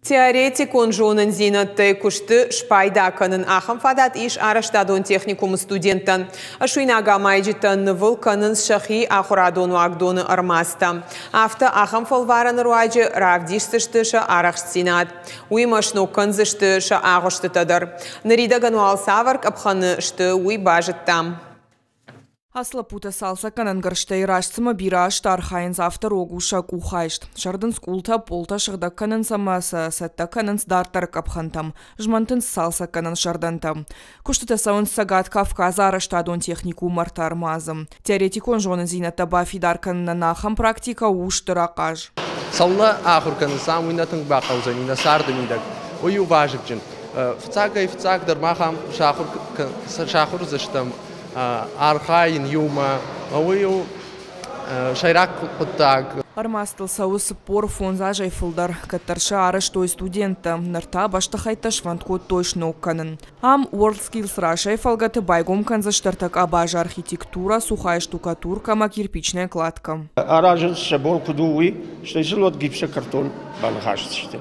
Теоретикон зонындзинӕдтӕй куысты спайда кӕнын ахӕм фадат ис арӕзтадон техникумы студенттӕн. Ӕссуинаг амайджытӕ нывыл кӕнынц сӕхи ахуырадон уагдоны ӕрмадзтӕ. Афтӕ ахӕм фӕлварӕны руаджы равдисдзысты сӕ арӕхстдзинад. Уыимӕ сног кӕндзысты сӕ агъуыстытӕ дӕр. Ныридӕгӕн уал цавӕр къӕпхӕны сты, уый базыдтам. Ацы лӕппутӕ цалцӕггӕнӕн гӕрзтӕй раст цыма бирӕ азты архайынц, афтӕ рог у сӕ къухайст. Сӕрдынц къултӕ, пъолтӕ сыгъдӕг кӕнынц ӕмӕ сӕ цӕттӕ кӕнынц дарддӕры къӕпхӕнтӕм. Змӕнтынц цалцӕггӕнӕн сӕрдӕнтӕ. Куыстытӕ цӕуынц Цӕгат Кавказы арӕзтадон техникум ӕртӕ ӕрмадзы. Теоретикон зонындзинӕдтӕ бафидар кӕнынӕн ахӕм практикӕ у стыр ахъаз. Цӕуылнӕ ахуыр кӕнынц ам, уый нӕ тынг бахъӕудзӕни нӕ царды мидӕг. Уый у вазыгджын. Фыццагӕй-фыццагдӕр мах ам сахуыр уыдзыстӕм архайын иумӕ. Уый у сӕйраг хъуыддаг. Ӕрмадзтыл цӕуы 45 азӕй фылдӕр. Кӕддӕр сӕ арӕзтой студенттӕ, ныр та бӕстыхӕйттӕ сфӕнд кодтой сног кӕнын. Ам WorldSkills Russia-йы фӕлгӕты байгом кӕндзысты ӕртӕ къабазы архитектурӕ, сухая штукатурка ӕмӕ кирпичная кладка. Аразынц сӕ бон куыд у, уый, стӕй сыл уӕд гипсокартон баныхасдзысты.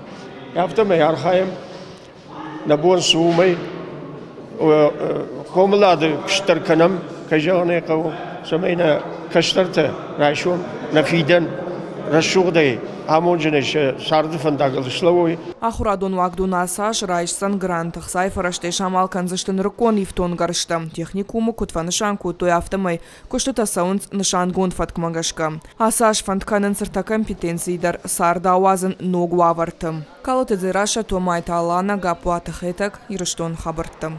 Афтӕмӕй архайӕм нӕ бон цы уымӕй хъомылады куыст дӕр кӕнӕм, кӕй зӕгъын ӕй хъӕуы, цӕмӕй нӕ кӕстӕртӕ райсом нӕ фидӕн рӕсугъдӕй, амондджынӕй сӕ царды фӕндагыл слӕууой. Ахуырадон уагдон ацы аз райсдзӕн грант. Ӕхцайы фӕрӕзтӕй самал кӕндзысты нырыккон ифтонггӕрзтӕ. Техникумы куыд фӕнысан кодтой, афтӕмӕй куыстытӕ цӕуынц нысангонд фӕткмӕ гӕсгӕ. Ацы аз фӕнд кӕнынц ӕртӕ компетенцийы дӕр царды ауадзын ног уавӕрты. Калоты Дзерассӕ, Томайты Алана, Гаппуаты Хетӕг, Ирыстон хабӕрттӕ.